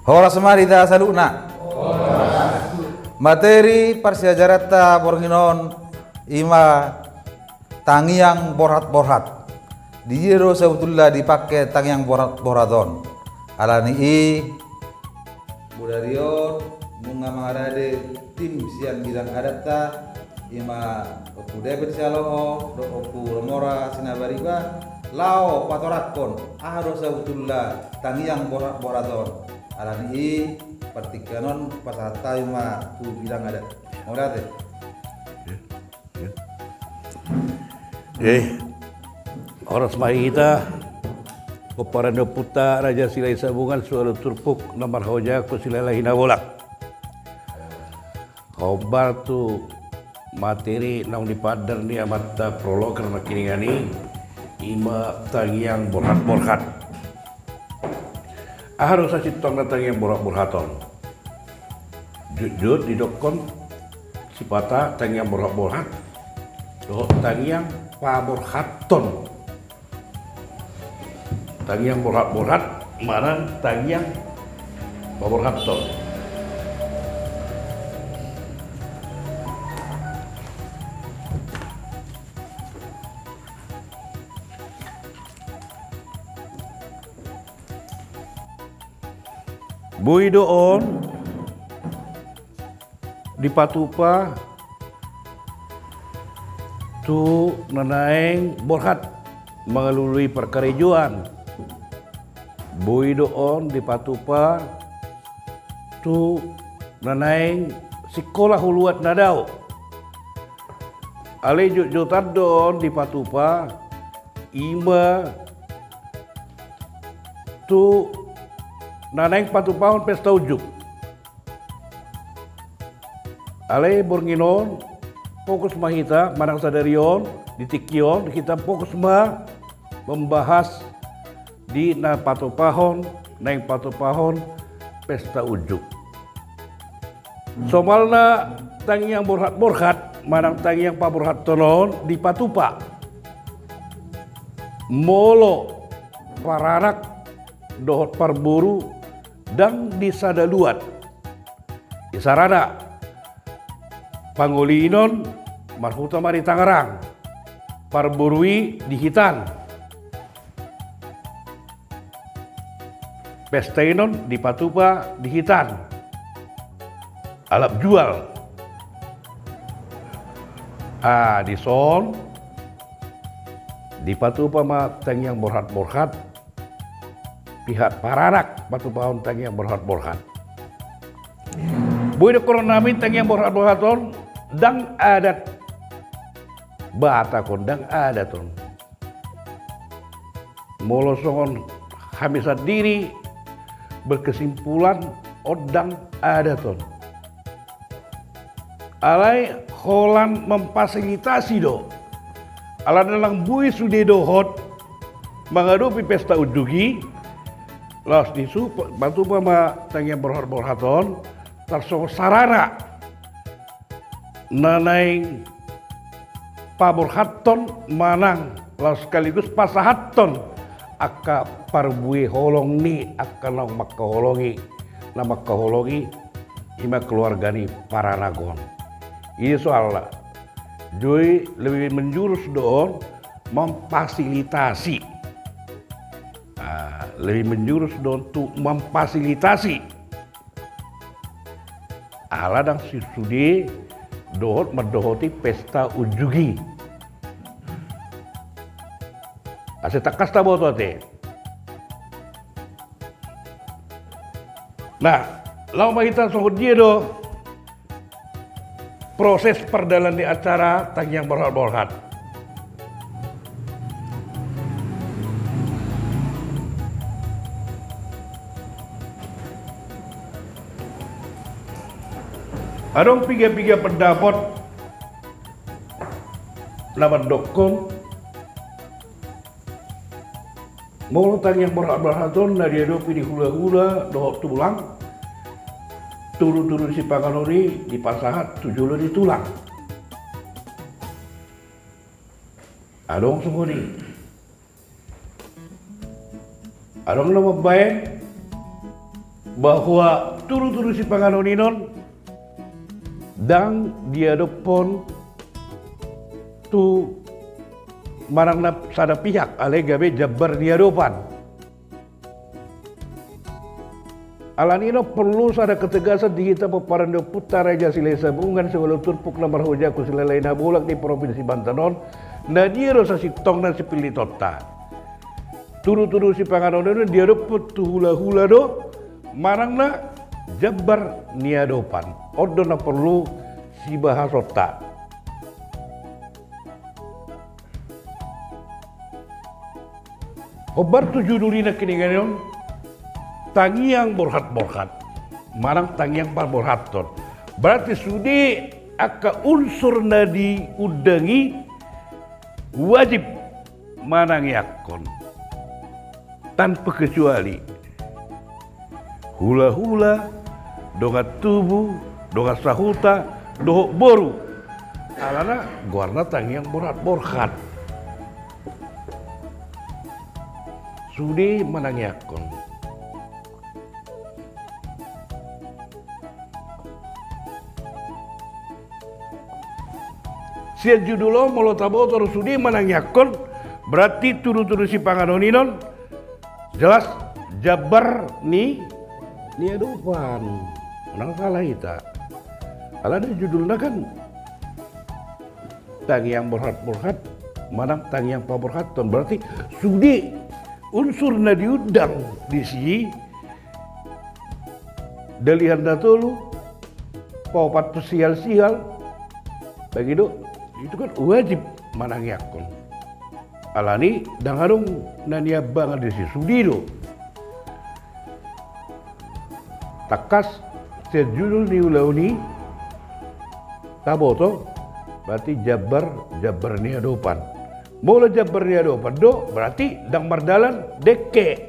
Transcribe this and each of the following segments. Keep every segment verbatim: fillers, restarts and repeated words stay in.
Horas ma di hita saluhutna. Materi parsiajaranta borngin on i ma tangiang borhat-borhat. Di dia do sabotulna dipangke tangiang borhat-borhat on? Alani i, bodari on nunga mangarade tim sian bidang adatta, i ma Ompu Debet Sialoho dohot Ompu Romora Sinabariba, laho patorangkon aha do sabotulna tangiang borhat-borhat on. Alani i, partingkian on pasahat hami ma tu bidang adat. Mauliate. Eh, horas ma di hita, pomparan ni ompunta Raja Silahi Sabungan, sualo turpuk na marhaojaon Silahi Hinabolak. Hombar tu materi naung dipaandar ni amanta prologer nangkiningan i, i ma tangiang borhat-borhat. Aha do sasintongna tangiang borhat-borhat on? Jotjot didokkon sipata tangiang borhat-borhat dohot tangiang paborhathon. Tangiang borhat-borhat manang tangiang paborhathon. Boi do on dipatupa tu na naeng borhat mangalului parkarejoan. Boi do on dipatupa tu na naeng singkola huluan na dao. Alai jotjotan do on dipatupa i ma tu na naeng patupahon pesta unjuk. Alai borngin on fokus ma hita manang sadari on, di tingki on hita fokus ma membahas di na patupahon, naeng patupahon pesta unjuk. Somalna tangiang borhat-borhat manang tangiang paborhathon on dipatupa molo paranak dohot parboru ndang di sada luat. Isarana, pangolion marhuta ma di Tangerang, parboru i di hitan. Pesta i non dipatupa di hitan. Alap jual. Ah, dison dipatupa ma tangiang borhat-borhat. Pihak paranak patupahon tangiang borhat-borhat. Boi dohonon nami tangiang borhat-borhat on ndang adat Batak on, ndang adat on. Molo songon hami sandiri berkesimpulan on ndang adat on. Alai holan memfasilitasi do. Ala ndang boi sude dohot mangadopi pesta unjuk i, laos dipatupa ma tangiang borhat-borhat on tarsongon sarana na naeng paborhathon manang laos sekaligus pasahathon angka parbue holong ni angka naung mangkaholongi, na mangkaholongi i ma keluarga ni paranak on. I soalna, jadi lebih menjurus do on memfasilitasi. Ah, lebih menjurus do on tu memfasilitasi. Ala ndang sude dohot mandohoti pesta unjuk i. Asa tangkas taboto ate. Nah, laho ma hita songon dia do proses pardalan ni acara tangiang borhat-borhat. Adong piga-piga pendapat na mandokkon molo tangiang borhat-borhat on na diadopi di hula-hula dohot tulang, turu-turu sipanganon i dipasahat tu jolo ni tulang. Adong songon i. Adong na mambaen Bahwa tudu-tudu sipanganon i non ndang diadophon tu manang na sada pihak, alai gabe jambar ni adopan. Alani i non porlu sada ketegasan di hita pomparan ni ompunta Raja Silahisabungan siualu turpuk na marhujahon Silalahi Nabolak di Provinsi Banten on, na dia do sasintongna sipilitonta. Tudu-tudu sipanganon i non diadophon tu hula-hula do, manang na jambar ni adopan. On do na porlu sibahasonta. Hombar tu judul i nangkiningan on, tangiang borhat-borhat manang tangiang paborhathon. Berarti sude angka unsur na diundang i wajib manangiangkon tanpa kecuali. Hula-hula, dongan tubu, dongan sahuta, dohot boru. Alana goarna tangiang borhat-borhat. Sude manangiangkon. Sian judul on molo taboto do sude manangiangkon, berarti tudu-tudu sipanganon i non jelas jambar ni, ni adopan. Unang sala hita. Alana judulna kan tangiang borhat-borhat manang tangiang paborhathon. Berarti sude unsur na diundang disi, dalihan na tolu, paopathon sihal-sihal, bagi do, itu kan wajib manangiangkon. Alani ndang adong na niambangan disi, sude do. Tangkas sian judul ni ulaon i taboto, berarti jambar, jambar ni adopan. Molo jambar ni adopan do, berarti ndang mardalan dengke.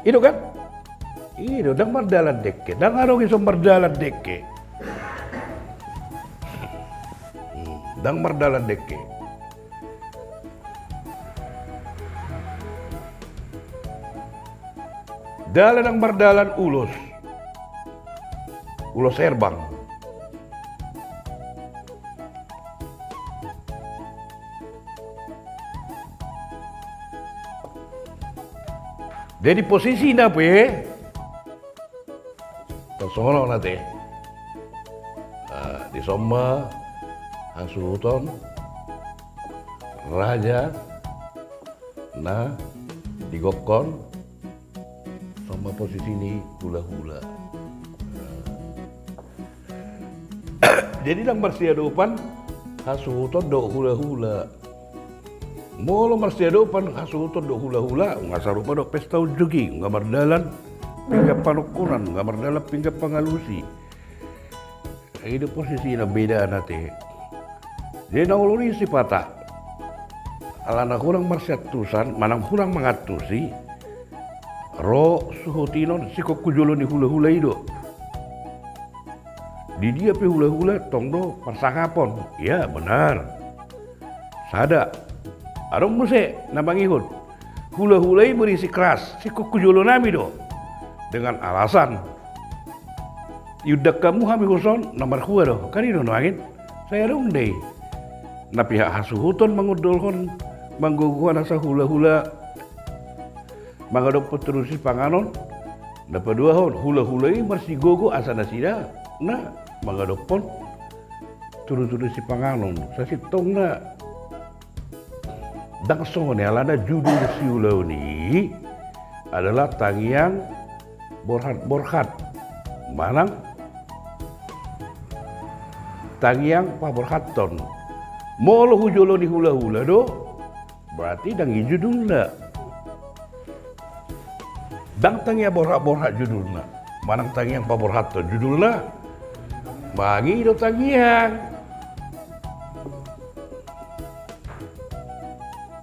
I do kan? I do, ndang mardalan dengke. Ndang adong ison mardalan dengke. Hmm, ndang mardalan dengke. Dalan ndang mardalan ulos. Ulos herbang. Jadi posisina pe tarsongon on ate. Ah, dison ma hasuhuton raja na di gokhon, songon ma posisi ni hula-hula. Jadi ndang marsiadopan hasuhuton dohot hula-hula. Molo marsiadopan hasuhuton dohot hula-hula, nunga sarupa dohot pesta unjuk i, nunga mardalan pinggan panungkunan, nunga mardalan pinggan pangalusi. I do posisina, bedana ate. Jadi na olo ni sipata, alana hurang marsiantusan manang hurang mangantusi, ro suhut i non singkop tu jolo ni hula-hula i do. Di dia pe hula-hula tong do parsangapon. Ya, benar. Sada. Adong muse na mangihut. Hula-hula i berisi keras, singkop tu jolo nami do. Dengan alasan, iundang hamu hami huson, na marhua do. Kan i do nuaeng. Sai adong do i na pihak hasuhuton mangondolhon, manggogohon asa hula-hula mangadophon tudu sipanganon. Na paduahon, hula-hula i marsigogo asa nasida na mangadophon tudu-tudu sipanganon. Sasintongna ndang songon i, alana judul siulaon i adalah tangiang borhat-borhat manang tangiang paborhathon. Molo tu jolo ni hula-hula do, berarti ndang i judulna. Ndang tangiang borhat-borhat judulna, manang tangiang paborhathon judulna. Mangido tangiang.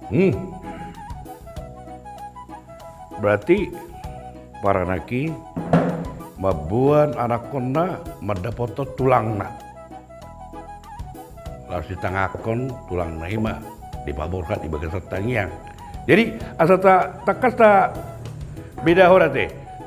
Hmm. Berarti paranak i mamboan anakkonna mandapothon tulangna. Laos ditangiangkon tulangna i ma, dipaborhat di bagasan tangiang. Jadi asa ta, tangkas tabedahon ate.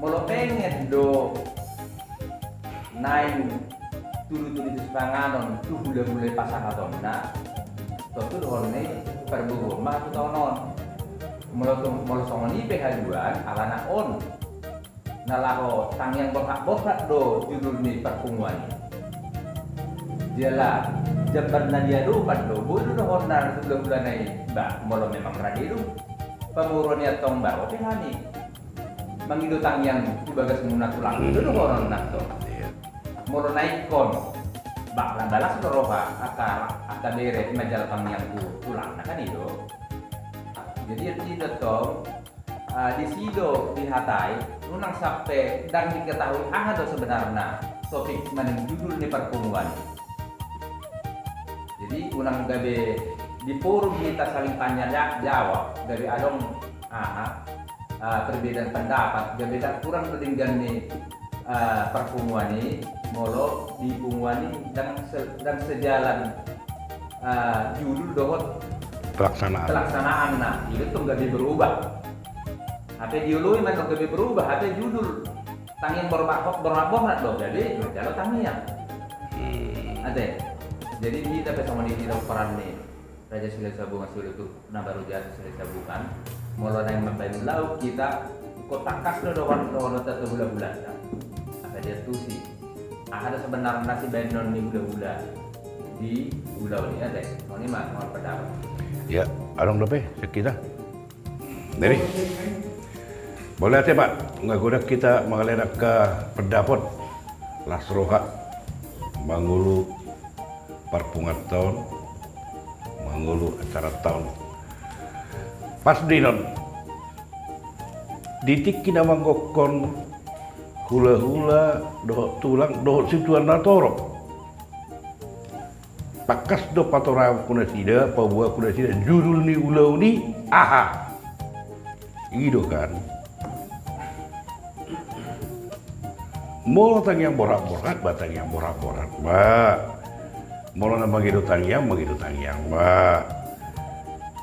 Molo pengen do naeng tudu-tudu sipanganon tu hula-hula pasahatonna, tontu dohonon ni parboruon ma tu taon on. Molo, molo songon i pe haduan, alana on na laho tangiang borhat-borhat do judul ni parpunguan i. Jala jambar na diadopan do, boi do dohonon na hula-hula na i, bah, molo memang rade do pamoruon i, antong baru pe hami mangido tangiang tu bagasmuna tulang, i do dohonon na antong. Molo na ingkon, bah, na balas do roha angka, angka bere manjalo tangiang tu tulangna, kan i do. Jadi, i do antong, ah, disi do dihatai, unang sampe ndang diketahui aha do sebenarna topik manang judul ni parpunguan i. Jadi, unang gabe di forum hita saling tanya ja-, jawab, gabe adong, aha, ah, perbedaan pendapat, gabe ndang kurang do denggan ni, ah, parpunguan i, molo di punguan i ndang se-, ndang sejalan, ah, judul dohot pelaksanaan. Pelaksanaan, nah, i do antong gabe berubah. Hape dioloi ma antong gabe berubah, hape judul tangiang borhat-borhat do gabe manjalo tangiang. Hmm. Ate. Jadi hita pe songon i, di peran ni Raja Silahisabungan, Silahisabungan, na baru jadi Silahisabungan. Molo naeng mambahen laut hita, Tangkas do dohonon, dohonon tu hulahulanta. Asa diantusi. Aha do sebenarna sibaenon ni hulahula di ulaon i, ate? Songon i ma, songon pendapat. Ya, adong dope sian hita. Jadi, mauliate ma, nunga godang hita mangalehon angka pendapot, las roha, mangolu parpunguanta on, mangolu acaranta on. Pas do inon, di tingki na manggokhon hulahula dohot tulang dohot situan na torop, tangkas do patoranghon tu nasida, paboahon tu nasida judul ni ulaon i aha. I do kan. Molo tangiang borhat-borhat, ba tangiang borhat-borhat ma. Molo na mangido tangiang, mangido tangiang ma.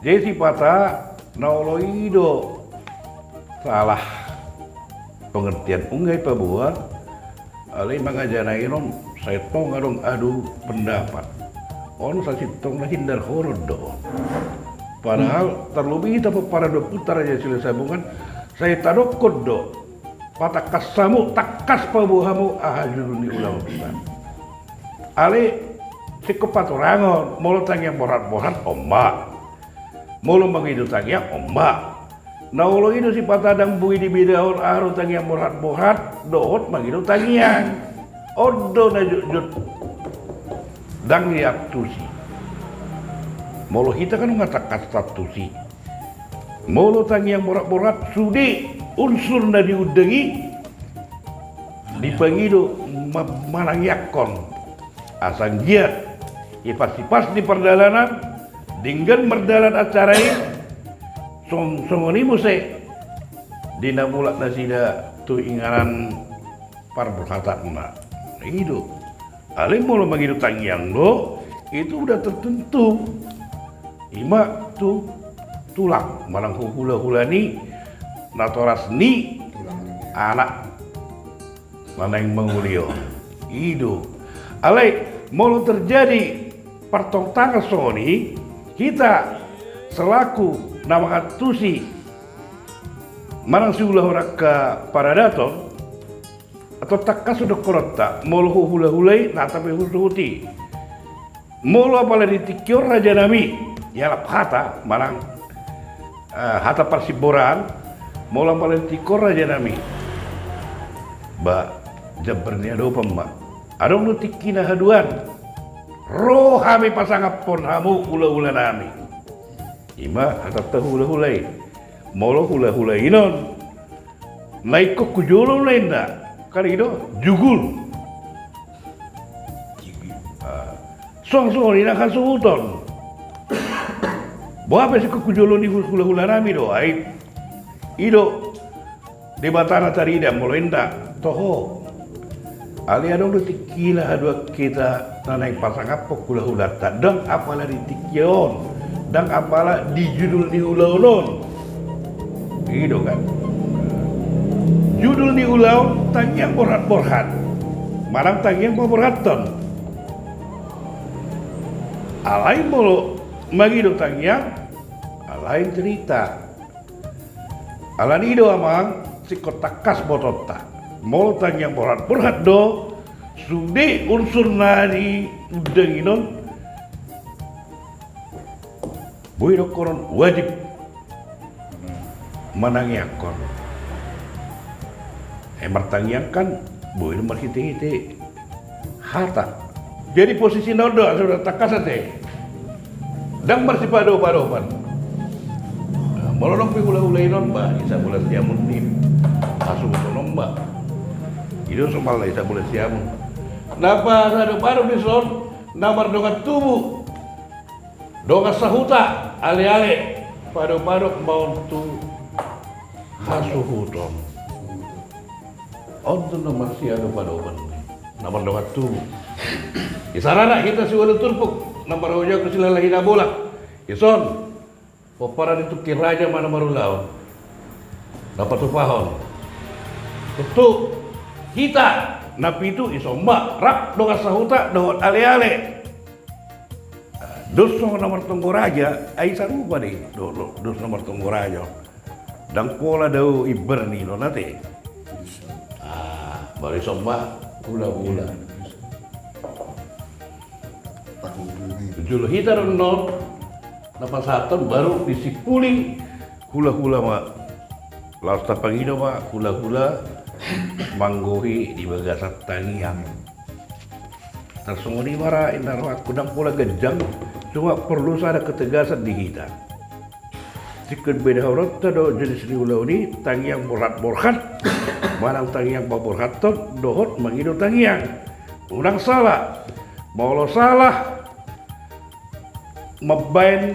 Jadi sipata na olo i do salah pengertian, nunga dipaboa. Alai mangajanai on, sai tong adong adu pendapat. On sasintongna hindarhonon do on. Padahal tarlobi hita pomparan ni ompunta Raja Silahisabungan, sai tadokkon do. Patangkas hamu, tangkas paboa hamu aha judul ni ulaonta. Alai singkop patoranghon, molo tangiang borhat-borhat, on ma. Molo mangido tangiang, on ma. Na olo i do sipata, ndang boi dibedahon aha do tangiang borhat-borhat dohot mangido tangiang. On do na jotjot ndang diantusi. Molo hita kan nunga tangkas taantusi. Molo tangiang borhat-borhat, sude unsur na diundang i dipangido ma-, manangiangkon. Asa anggiat di pas-pas ni pardalanan, denggan mardalan acara i, song-, songon i muse di na mulak nasida tu inganan parborhatanna. I do. Alai molo mangido tangiang do, itu udah tertentu. I ma tu tulang manang hulahula ni natoras ni anak na naeng mangoli on. I do. Alai molo terjadi partongtangan songon i, hita selaku na mangantusi manang siulahon angka paradaton, atau tangkas dohononta, molo hulahula i, na tabo husuhuti. Molo apala di tingki on rajanami, ialap hata manang, eh, hata parsimboran, molo apala di tingki on rajanami, ba, jambar ni adopan ma. Adong do tingki na haduan, ro hami pasangaphon hamu hulahulanami. I ma hatanta hulahula i. Molo hulahula inon, na ingkon tu jolo na inda, kan i do jugul. Ah, songon i nang hasuhuton. Boha pe singkop tu jolo ni hulahulanami do, ai i do Debata na tarida, molo inda toho. Alai adong do tingki na haduan hita na naeng pasangaphon hulahulanta, ndang apala di tingki on, ndang apala di judul ni ulaon on. I do kan. Judul ni ulaon tangiang borhat-borhat manang tangiang paborhathon. Alai molo mangido tangiang, lain cerita. Alani i do amang, singkop tangkas botoonta. Molo tangiang borhat-borhat do, sude unsur na diundang i non, boi dohonon wajib manangiangkon. Eh, martangiang kan boi do marhitehite hata. Jadi posisi na on do, asa tangkas ate. Ndang marsipadopadopan. Nah, molo adong pe hulahula i non ba, isa bola siamun ni hasuhuton on ba. I do somalna isa bola siamun. Na pasadopadop dison, na mardongan tubu, dongan sahuta, aleale, padopadop ma on tu hasuhuton. On do na marsiadopadopan, na mardongan tubu. Isarana hita siualu turpuk, na marhojak tu silalahi na bolak. Ison, pomparan ni tungkin raja ma na marulaon, na patupahon. Tontu hita na pitu, ison ma rap dongan sahuta dohot aleale. Dos songon na martonggo raja, ai sarupa do i do, do, dos na martonggo raja. Ndang pola dao imber ni on ate. Ah, baru ison ma hula-hula. Jolo hita do on na pasahathon baru disipuli hula-hula ma. Laos tapangido ma hula-hula manggohi di bagasan tangiang. Tarsongon i ma ra inna rohangku, ndang pola ganjang, cuma porlu sada ketegasan di hita. Singkop beda huroha do jenis ni ulaon i, tangiang borhat-borhat manang tangiang paborhathon dohot mangido tangiang. Unang sala. Molo sala mambaen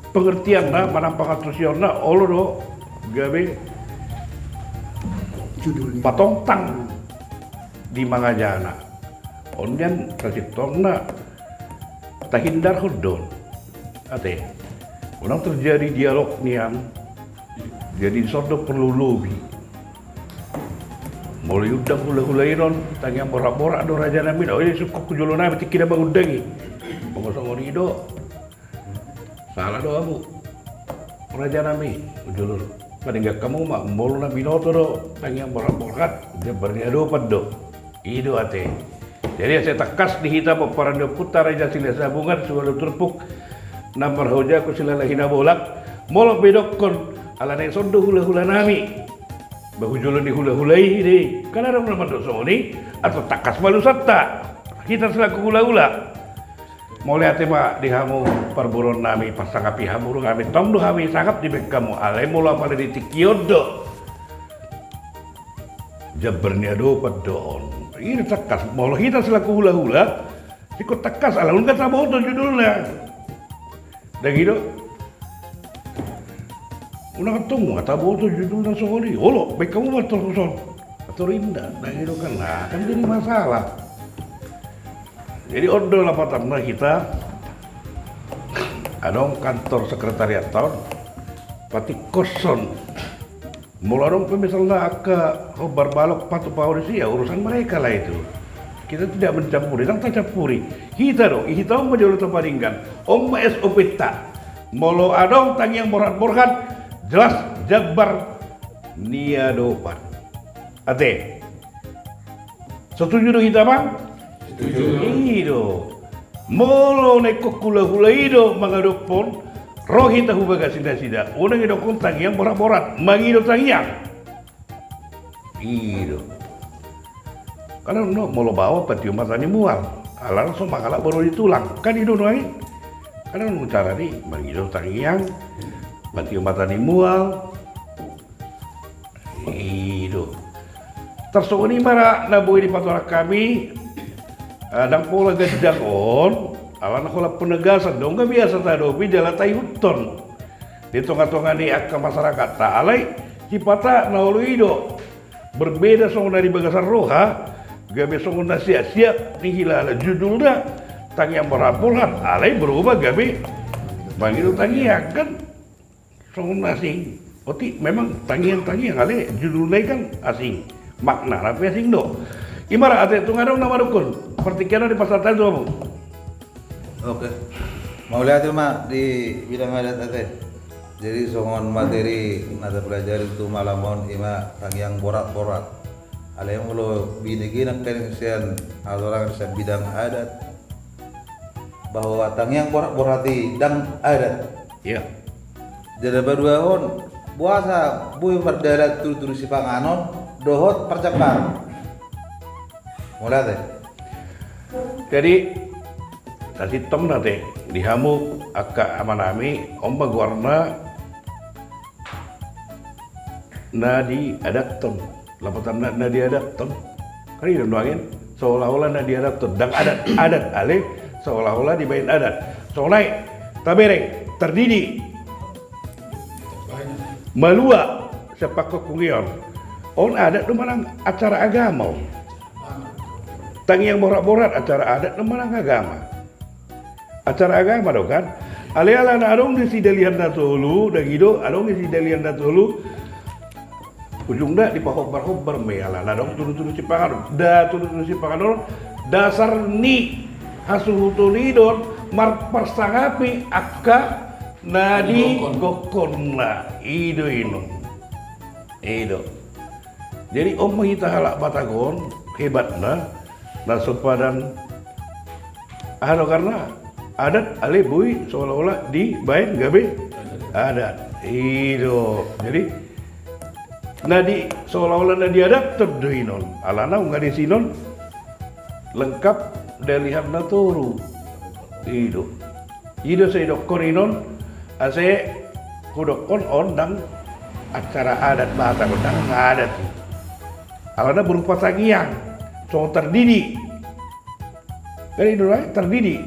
pengertianna manang pangantusionna, olo do gabe patongtang di mangajana. On nian sasintongna tahindarhon do on ate. Unang terjadi dialog nian. Jadi dison do porlu lobi. Molo diundang hula-hula i on, tangiang borhat-borhat do rajanami, oi, sungkun tu jolonami tingki na mangundang i. Molo songon i do, sala do hamu rajanami tu jolo. Padanggehon hamu ma, molo na binoto do tangiang borhat-borhat, jambar ni adopan do. I do ate. Jadi asa tangkas di hita pomparan ni ompunta Raja Silahisabungan, suang do turpuk na marhajongkon silalahi na bolak. Molo pe didokkon ala na dison do hula-hulanami, bah tu jolo ni hula-hula i, kan adong na mandok songon i, antong tangkas ma alusanta hita selaku hula-hula. Mauliate ma di hamu parboruonnami, pasangapi hamu do hami, tong do hami sangap dibaen hamu, alai molo apala di tingki on do, jambar ni adopan do on. I do tangkas, molo hita selaku hula-hula, singkop tangkas, ala nunga taboto judulna. Ndang i do. Unang antong nunga taboto judulna songon i. Olo, baen hamu ma tor tuson. Tor inda, ndang i do kan, nah, kan jadi masalah. Jadi on do lapatanna hita, adong kantor sekretariatta on, patingkoshon. Molo adong pe misalna angka hombar balok patupaon di sia, urusan mereka lah itu. Kita tidak mencampuri, ndang tacampuri. Hita do, hita on ma jolo tapadenggan. On ma S O P-ta. Molo adong tangiang borhat-borhat, jelas jambar ni adopan. Ate. Setuju do hita, Bang? Setuju. I do. Molo na ingkon hula-hula i do mangadophon, ro hita hu bagasan nasida. Unang didokkon tangiang borhat-borhat, mangido tangiang. I do. Kan on do, molo baoa patiup mata ni mual. Alana so mangalap boru ni tulang. Kan i do nuaeng. Kan on do cara ni mangido tangiang, patiup mata ni mual. I do. Tarsongon i ma ra na boi dipatoran hami, ah, ndang pola ganjang on, alana holan penegasan do, nunga biasa taadopi jala taihuthon di tonga-tonga ni angka masyarakatta, alai sipata na olo i do. Berbeda songon na di bagasan roha, gabe songon na siap-siap dihilala judulna, tangiang borhat-borhat, alai berubah gabe mangido tangiang kan. Songon na asing. Otik memang tangiang-tangiang, alai judulna i kan asing. Maknana pe asing do. I ma ra ate, tung adong na mandokkon. Partingkian on dipasahat hami tu hamu. Oke. Mauliate ma di bidang adat ate. Jadi songon materi na tapelajari tu malam on i ma tangiang borhat-borhat. Alai molo binege nangkaning sian hatorangan sian bidang adat, bahwa tangiang borhat-borhat i ndang adat. Iya. Jala paduahon, boasa boi mardalan tudu-tudu sipanganon dohot parjambaran? Mauliate. Jadi sasintongna ate, di hamu angka amanami, on ma goarna na diadathon. Lapatanna na diadathon. Kan i do nuaeng, seolah-olah na diadathon. Ndang adat, adat, alai seolah-olah dibaen adat. Songon i, tabereng, tardidi, malua, sian pangkokhon i on. On adat do manang acara agama on? Tangiang borhat-borhat acara adat do manang agama? Acara agama do kan. Alai alana adong di sidalihan na tolu, ndang i do, adong di sidalihan na tolu. Ujungna dipahombar-hombar ma i alana adong tudu-tudu sipanganon. Nda tudu-tudu sipanganon, dasar ni hasuhuton i do on marparsangapi angka Na di gokhonna i do inon. I do. Jadi on ma hita halak Batak on hebatna, na so padan aha do karna adat, alai boi seolah-olah dibaen gabe adat. I do. Jadi na di seolah-olah na diadathon do inon, alana nunga disi inon lengkap dalihan na tolu. I do. I do sai dokkon inon, ase hudokkon on ndang acara adat Batak, on ndang adat i. Alana berupa tangiang, songon tardidi. Kan i do, tardidi.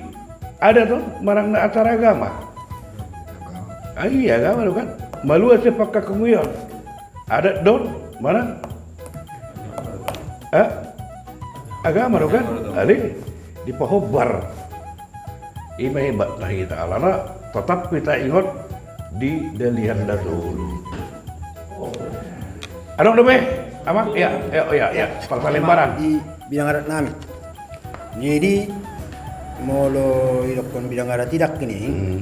Adat on manang na acara agama? Ah, iya, agama do kan. Malua sian pangkakkung i on. Adat do on manang, eh? Agama do kan? Alai dipahombar. I ma hebatna hita, alana tetap hita ingot di dalihan na tolu. Adong dope, Amang? Iya, iya, iya, iya. Parsalembaran. Di bidang adat nami. Jadi molo idokkon bidang adat i dangkin i, hmm,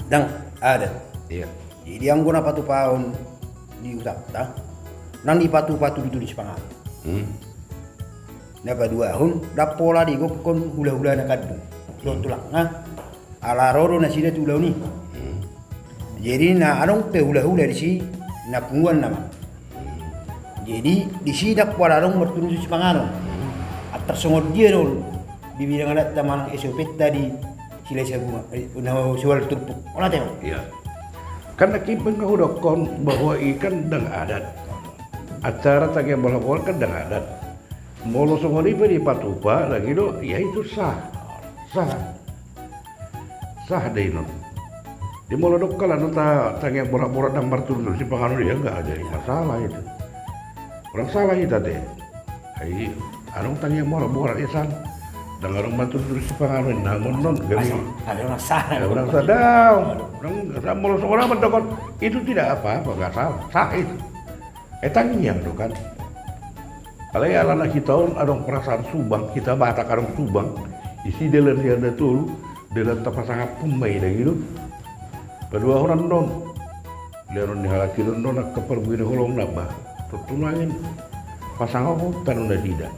ndang adat. Iya. Jadi anggo na patupahon di hutanta, ndang dipatupa tudutudu sipanganon. Hmm. Na paduahon, ndang pola digokhon hulahula na kandung dohot, hmm, tulangna, ala ro do nasida tu ulaon i. Hmm. Jadi na adong pe hulahula disi na punguan nama. Hmm. Jadi disi ndang pola adong martudutudu sipanganon. Hmm. Antar songon dia do di bidang adatta manang S O P-ta di Silahi Sabungan, eh, na siual turpuk. Olo, ate. Iya. Kan nangkin pe nga hudokkon bahwa i kan ndang adat. Acara tangiang bolak-borak kan ndang adat. Molo songon i pe dipatupa lagi do, ya itu sah. Sah. Sah do inon. Di molo dok kalano ta-, tangiang bolak-borak ndang martudutudu sipanganon, ya nggak jadi masalah itu. Orang salah hita, ate. Ai adong tangiang bolak-borak i san. Ndang adong martudutudu sipanganon, na ngondon gabe. Ada orang salah. Ada orang salah. Orang salah, molo songon i mandok on, itu tidak apa-apa, nggak salah. Sah itu. Eh, tangiang do kan. Alai alana hita on adong perasaan subang, hita Batak adong subang. Disi dalihan na tolu, dalihan tapasangaphon ma i, ndang i do. Paduahon annon. Lehonon ni halak i do annon angka parbue ni holong na ba. Tontu nuaeng pasangaphon tano nasida.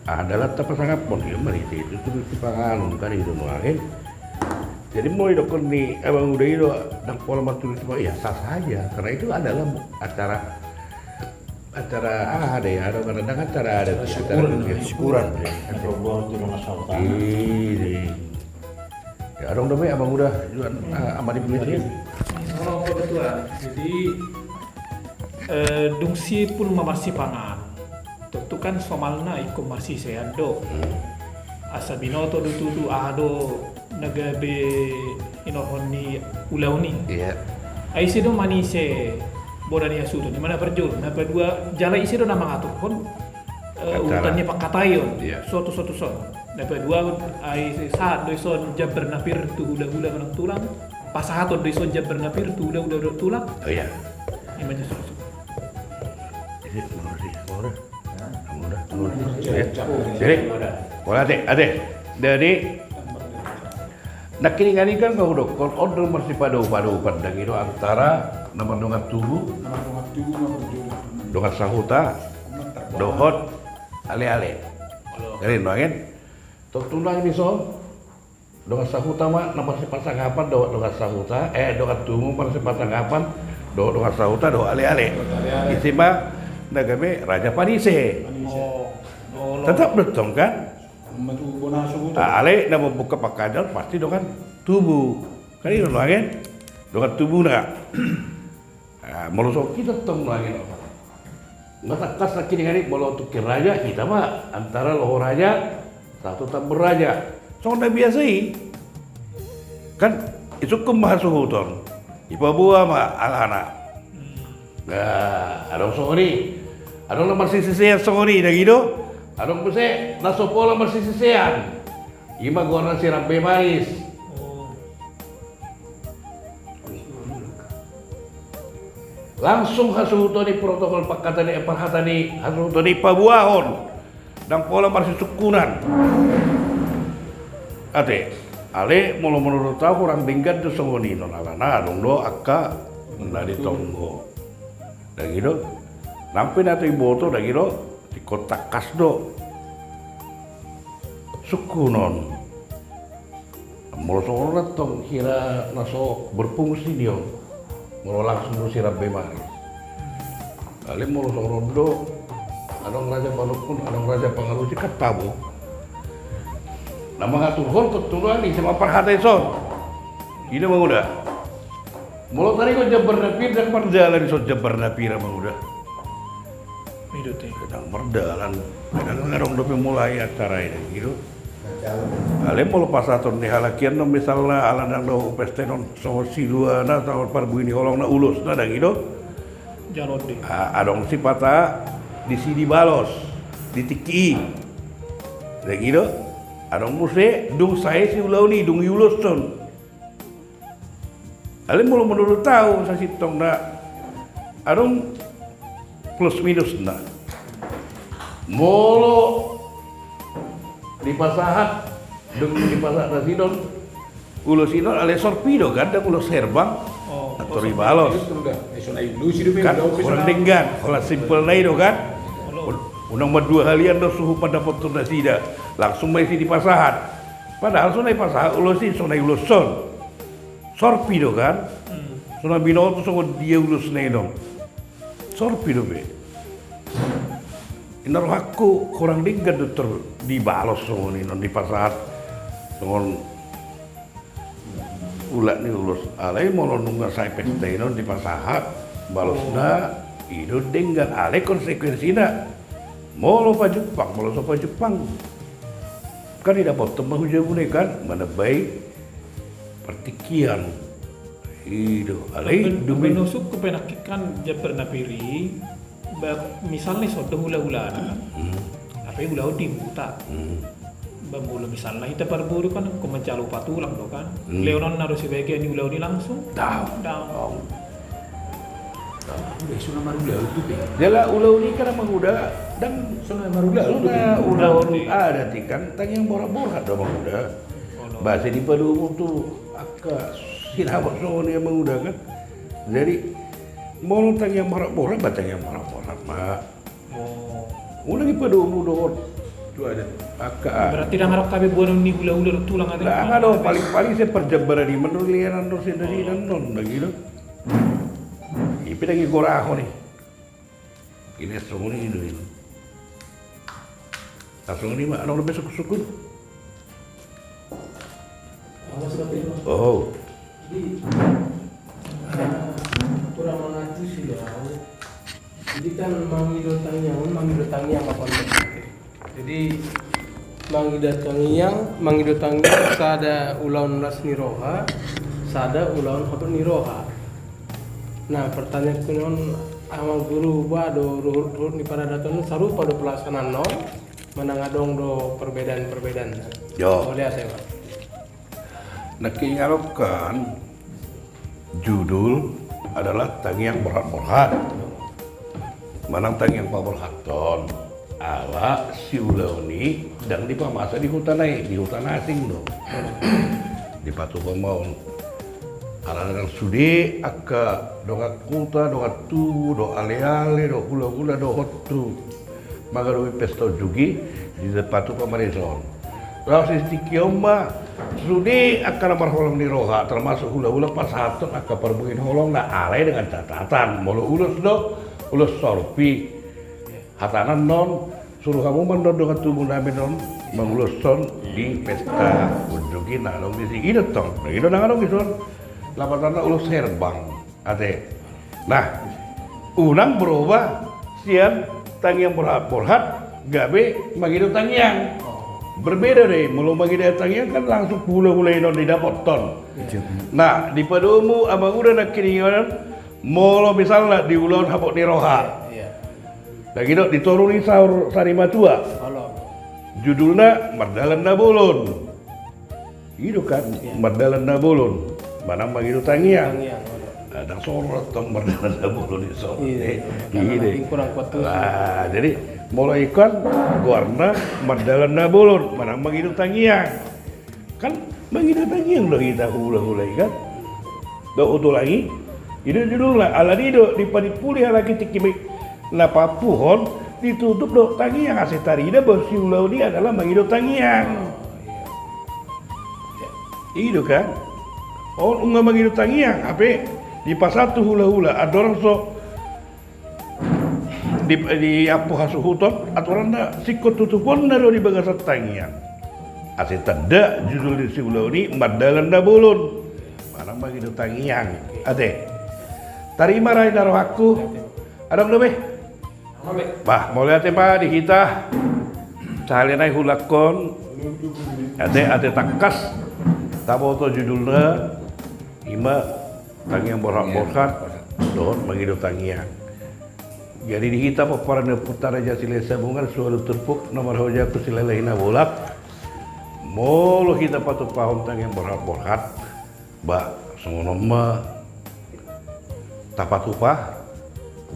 Aha dalihan tapasangaphon, ia marhite itu tudutudu sipanganon kan, i do nuaeng. Jadi molo idokkon ni abang uda i do ndang pola martudutudu sipanganon, ya sah saja. Karena itu adalah acara, acara aha do i, acara adat, acara syukuran. Syukuran. Iya. Ya, adong dope, Amang Uda, juga, ah, Amang Ibu Misi. Jadi, eh, dung simpul ma marsipanganon. Tontu kan somalna ingkon marsisean do. Hmm. Asa binoto do tutu aha do na gabe inorhon ni ulaon i. Iya. Ai ise do manise bona ni hasuhuton i, ima na parjolo. Na padua, jala ise do na mangaturhon, eh, acara urutan ni pangkataion. Iya. Suatu-suatu son. Na paduahon, ai sahat do ison jambar na pir tu hulahula manang tulang. Pasahaton do ison jambar na pir tu hulahula dohot tulang. Oh, iya. Ima jo susu. Jadi, makasih. Udah. Udah. Udah. Ya. Jadi, olo, ate, ate. Jadi, nangkiningan i kan nga hudokkon on do marsipadohot-padohotan, ndang i do, antara na mardongan tubu, na mardongan tubu, na mardongan tubu, dongan sahuta, dohot ale-ale. Jadi nuaeng, tontu nuaeng dison, dongan sahuta ma na marsipasangapan dohot dongan sahuta, eh, dongan tubu marsipasangapan dohot dongan sahuta dohot ale-ale. Dohot ale-ale. Ise ma na gabe raja panise. Panise. Oh, oh, tetap do tong kan? Ima tu bona sahuta. Ah, alai na mambuka pangkataion pasti dongan tubu. Kan i do nuaeng, dongan tubuna. Ah, molo songon hita tong nuaeng, nga tangkas nangkiningan i, molo tungkin raja, hita ma antara loho raja, satu tambur raja. Songon na biasa i. Kan, isungkun ma hasuhuton. Ipaboa ma alana. Nah, adong songon i. Adong na marsisisean songon i, ndang i do? Adong muse na so pola marsisisean. Ima goarna sirambe manis. Oh. Langsung hasuhuton i, protokol pangkataion i, parhata ni hasuhuton i paboahon. Ndang pola marsisungkunan. Ate, Ale molo menurut au hurang denggan do songon i non alana adong do angka na ditonggo. Dang i do. Nang pe na tu iboto dang i do. Tingkot tangkas do. Sungkun on. Molo songon on tong hira na so berfungsi dia on. Molo langsung do sirambe manis. Ale molo songon on do, adong raja panungkun, adong raja pangalusi, kan tabo. Na mangaturhon tontu ani, sema parhata ison. Ina manguda. Molo tadi ko jambar na pir, dang mardalan ison jambar na pir manguda. Dang mardalan. Dang adong dope mulai acara i, gitu. Ale molo pasahaton ni halak i annon misalna ala dang do pesta i non songon siluana, songon parbue ni holongna, ulosna dang i do. Jalo di. A-, adong sipata disi dibalos di tingki i. Dang i do. Adong muse dung sae siulaon i dung iuloshon. Ale molo menurut au sasintongna adong plus minusna. Molo dipasahat, dung dipasahat na sidon, ulos i non ale sorpi do kan, dang ulos herbang. Oh, atur i balos. Kan kurang denggan, holan simpel na i do kan. Un-, unang mandua halian do suhut mandapothon nasida. Langsung ma isi dipasahat. Padahal so na dipasahat ulos i, so na diuloshon. Sorpi do kan? Hmm. So na binoto songon dia ulos na i non. Sorpi dope. Ina rohangku kurang denggan do tor dibalos songon i non dipasahat. Songon ulak ni ulos. Alai molo nunga sae pesta i non dipasahat. Balosna i do denggan. Alai konsekuensina. Molo pajumpang, molo so pajumpang. Kan didapothon ma hujabuna i kan, manambai partingkian. I do, alai. Dumai nusuk ku penakik kan jambar na pir i, ba-, misalna ison do hulahulana kan. Hmm. Tapi ulaon di huta. Hmm. Ba molo misalna hita parboru kan, ko manjalo patulang do kan. Hmm. Lehonon na do sebagian ni ulaon i langsung. Dang. Dang. Dang. Udah, so na marulaon tu pe. Jala ulaon i kan manguda, dang so na marulaon tu pe. Ulaon adat i kan, tangiang borhat-borhat do manguda. Ba asa dipadomu tu angka sinamot songon i manguda kan. Jadi, molo tangiang borhat-borhat, ba tangiang borhat-borhat ma. Oh. Unang dipadomu dohot. Tu adat. Angka. Berarti dang adong hape boanon ni hulahula dohot tulang ate. Dang adong, paling-paling sian parjambaran i ma do lehonon do sian dasi annon, begitu. I pe dang i gorahon i. Ina songon i do i. Songon i ma, adong dope sungkun-sungkun. Awas, tapi, Mas. Oh. Jadi, eh, kurang mengacu sih, ya. Jadi kan mangido tangiang, mangido tangiang apa namanya? Jadi, mangido tangiang, mangido tangiang sada ulaon las ni roha, sada ulaon habot ni roha. Nah, pertanyaanku non, Amang Guru, ba do ruhut-ruhut ni paradaton sarupa do pelaksanaan non, manang adong do perbedaan-perbedaan? Yo. Boleh ate, Pak. Nangkin dialokkan judul adalah tangiang borhat-borhat. Manang tangiang paborhathon. Ala siulaon i dang dipamasa di huta na i, di huta na asing do. Dipatupa ma on. Ala dang sude angka dongan huta, dongan tubu, do ale-ale, do hulahula, dohot tu mangadopi pesta on jugi, dipatupa ma dison. Laos di tingki on ma, sude angka na marholong ni roha, termasuk hulahula pasahathon angka parbue ni holongna, alai dengan catatan, molo ulos do, ulos sorpi. Hatana non, suru hamu ma non dongan tubu nami non, manguloshon di pesta unjuk i na adong disi. I do tong, i do na adong dison. Lapatanna ulos herbang. Ate. Nah, unang berubah sian tangiang borhat-borhat gabe mangido tangiang. Berbeda do i, molo mangido tangiang kan langsung hulahula i non didapothon. Iya. Nah, dipadomu amang uda nangkin i on, molo misalna di ulaon habot ni roha. Iya. Lagi do di toru ni saur sari matua. Judulna Mardalan na Bolon. I do kan, iya. Mardalan na bolon, manang mangido tangiang. Tangiang, olo. Nah, dang songon tong mardalan na bolon i songon. Iya, eh, iya. Karena i do. Makin kurang kuat terus. Nah, jadi molo i kan goarna mardalan na bolon, manang mangido tangiang. Kan Mangido tangiang do hita hula-hula i kan. Dohot utulang i. I do judulna, alani do dipanimpuli halak i tingki i na paampuhon, ditutup dohot tangiang ase tarida bahwa siulaon i adalah mangido tangiang. I do kan. On nunga mangido tangiang hape dipasahat tu hula-hula andorang so di, diampu hasuhuton, aturanna singkop tutuponna do di bagasan tangiang. Ase tanda judul ni siulaon i mardalan na bolon. Manang mangido tangiang. Ate. Tarima raja ni rohangku. Adong dope? Bah, mauliate ma di hita. Sahali nai huulahon. Ate, ate tangkas. Taboto judulna. Ima tangiang borhat-borhat dohot mangido tangiang. Jadi di hita pomparan ni ompunta Raja Silahisabungan suang turpuk na marhaojahan tu Silalahi Nabolak. Molo hita patupahon tangiang borhat-borhat, ba songon on ma tapatupa,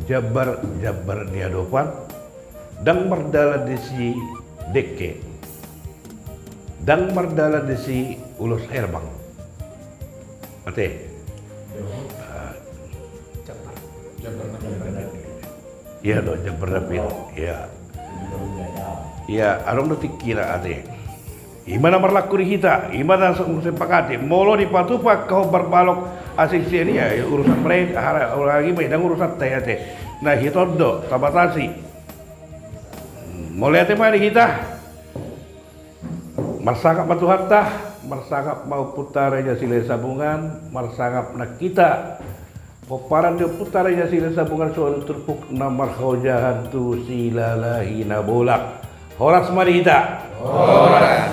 jambar-jambar ni adopan, ndang mardalan disi dengke, ndang mardalan disi ulos herbang. Ate. Ah. Iya do, jambar na pir. Iya. Iya, adong do tingkina ate. Ima na marlaku di hita, ima na so-, sepakati. Molo dipatupa angka hombar balok asing sian i, ya, urusan mereka, hara-, orang lagi, ndang urusanta i ate. Na hita on do tabatasi. Mauliate ma di hita. Marsangap ma Tuhanta, marsangap ma ompunta Raja Silahisabungan, marsangap nang hita. Pomparan ni ompunta Raja Silahisabungan suang turpuk na marhaojahan tu Silalahi Nabolak. Horas ma di hita. Horas.